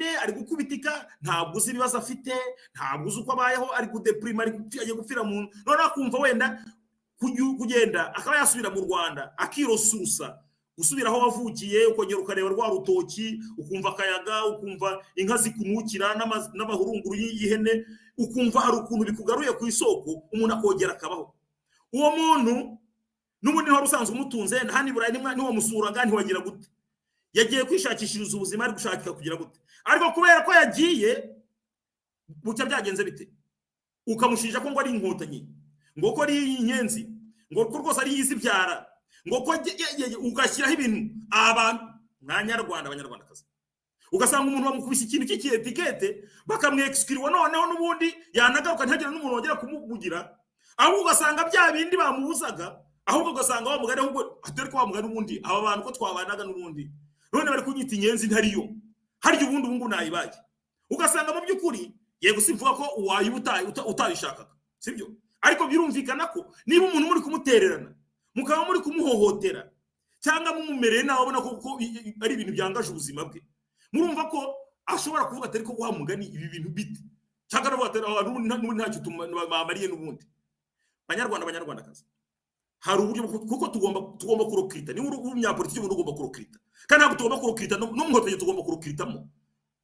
wenyine, ari gukubitika, ntabwo uzi ibibazo afite, ntabwo uzi uko abayeho, ari kudepurima, agiye gupfira mu, noneho akumva wenda kugenda akaba yasubira mu Rwanda akirosusa, gusubira aho wavukiye, ukongera ukareba rwa rutoki, ukumva akayaga, ukumva inka zikunukira n'amahurunguru y'ihene, ukumva hari ukuntu bikugaruye ku isoko, umuntu akongera akabaho. Uwo muntu n'ubundi wari usanzwe umutunze hano i Burayi, ntiwamusuraga, ntiwagira gute, yagiye kwishakishiriza ubuzima, ari gushakira kugira gute, ariko kubera ko yagiye bucya byagenze bite, ukamushinja ko ngo ari Inkotanyi, ngo ko ari inyenzi, ngo ko rwose ari izibyara, ngo ko ugashyiraho ibintu abantu mwanyarwanda, abanyarwandakazi. Ugasanga umuntu bamukubise ikintu cy'ikiétiquette, bakamwexclure, noneho n'ubundi yanagaruka ntihagire n'umuntu wongera kumuvugira. Ahubwo ugasanga bya bindi bamubuzaga, ahubwo ugasanga wa mugani, ahubwo atari ko wa mugani, ubundi aba bantu ko twabanaga n'ubundi, none bari kunyita inyenzi ntariyo, harya ubundi ubu ngubu nayibaye. Ugasanga mu by'ukuri, yego, simvuga ko wayiba utayishakaga, sibyo, ariko birumvikana ko niba umuntu muri kumutererana, mukaba muri kumuhohotera cyangwa mumumereye nawe, abona ko ari ibintu byangaje ubuzima bwe, murumva ko ashobora kuvuga ati: "Ariko wa mugani ibi bintu bite?" Cyangwa aravuga ati: "N'ubundi ntacyo bamariye n'ubundi." Banyarwanda, banyarwandakazi, hari uburyo, kuko tugomba kurecruta. Niba uri umunyapolitiki, ubundi ugomba kurecruta, kandi ntabwo tugomba kurecruta no mu Nkotanyi, tugomba kurecrutamo.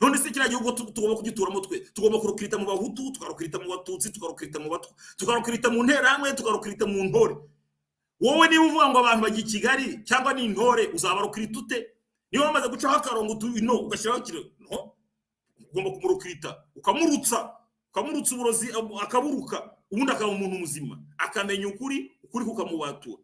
None se kiriya gihugu tugomba kugituramo twe? Tugomba kurecruta mu Bahutu, tukarecruta mu Batutsi, tukarecruta mu Batwa, tukarecruta mu Nterahamwe, tukarecruta mu Ntore. Wowe niba uvuga ngo abantu bajya i Kigali cyangwa ni intore, uzabarecruta ute niba wamaze gucaho akarongo no ugashyiraho kiro? No ugomba kumurecruta, ukamurutsa uburozi, akaburuka, ubundi akaba umuntu muzima, akamenya ukuri, ukuri kukamubatura.